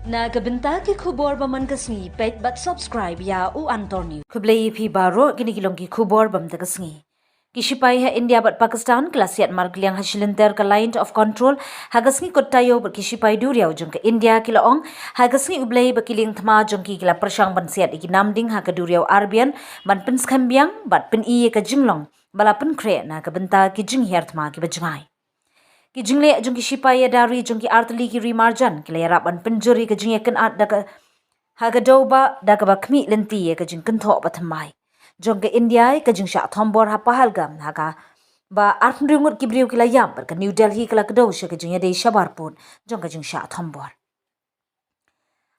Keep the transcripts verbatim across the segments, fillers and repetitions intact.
Na ka bynta ki khubor ba man ka sngi, peit bad subscribe ïa U Antor News. Khublei ïa phi baroh, kine ki long ki khubor ba man ka sngi. Ki shipai ha India bad Pakistan ki la siat markylliang ha shilynter ka Line of Control ha ka sngi kut taïew bad ki shipai duriaw jong ka India ki la ong ha ka sngi U Blei ba ki lieng thma jong ki ki la pyrshang ban siat ïa ki namding ha ka duriaw Arabian ban pynskhem biang bad pyni ïa ka jinglong ba la pynkhreh na ka bynta ki jinghiar thma kiba jngai. Ki jingleh jong ki shipai ïa da ri jong ki artylli ki ri marjan ki la ïarap ban pynjur ïa ka jingïakynad da ka ha ka dewbah da kaba khmih lynti ïa ka jingkynthoh ba thymmai jong ka India ïa ka jingshah thombor ha Pahalgam, ha kaba arphew ngut ki briew ki la ïap bad ka New Delhi ka la kdew sha ka jingïadei shabar pud jong ka jingshah thombor.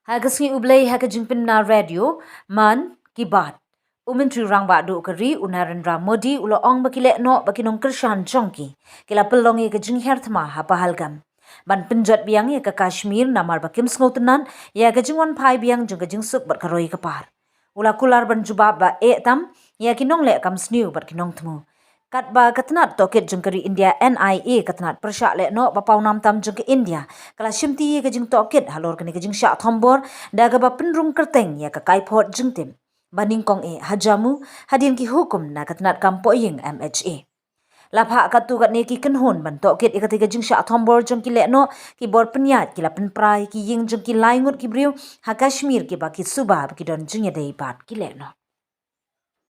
Ha ka sngi U Blei ha ka jingpynbna radio Mann Ki Baat, U Myntri Rangbah Duh ka ri U Narendra Modi u la ong ba ki lehnoh ba ki nongkyrshan jong ki ki la pynlong ïa ka jinghiar thma ha Pahalgam ban pynjot biang ïa ka Kashmir namar ba kim sngewtynnad ïa ka jingwanphai biang jong ka jingsuk bad ka roi ka par. U la kular ban jubab ba eh tam ïa ki nongleh kam sniew bad ki nongthmu. Katba ka tnat tohkit jong ka ri India N I A, ka tnat pyrshah lehnoh ba pawnam tam jong ka India ka la shimti ïa ka jingtohkit halor kane ka jingshah thombor da kaba pynrung kyrteng ïa ka kaiphod jingtip ba nyngkong eh ha Jammu hadien ki hukum na ka tnat kam pohïing M H A. La phah katto katne ki kynhun ban tohkit ïa katei ka jingshah thombor jong ki lehnoh, ki bor pynïaid ki la pynpra ïa ki ïing jong ki lai ngut ki briew ha Kashmir kiba ki suba ba ki don jingïadei bad ki lehnoh.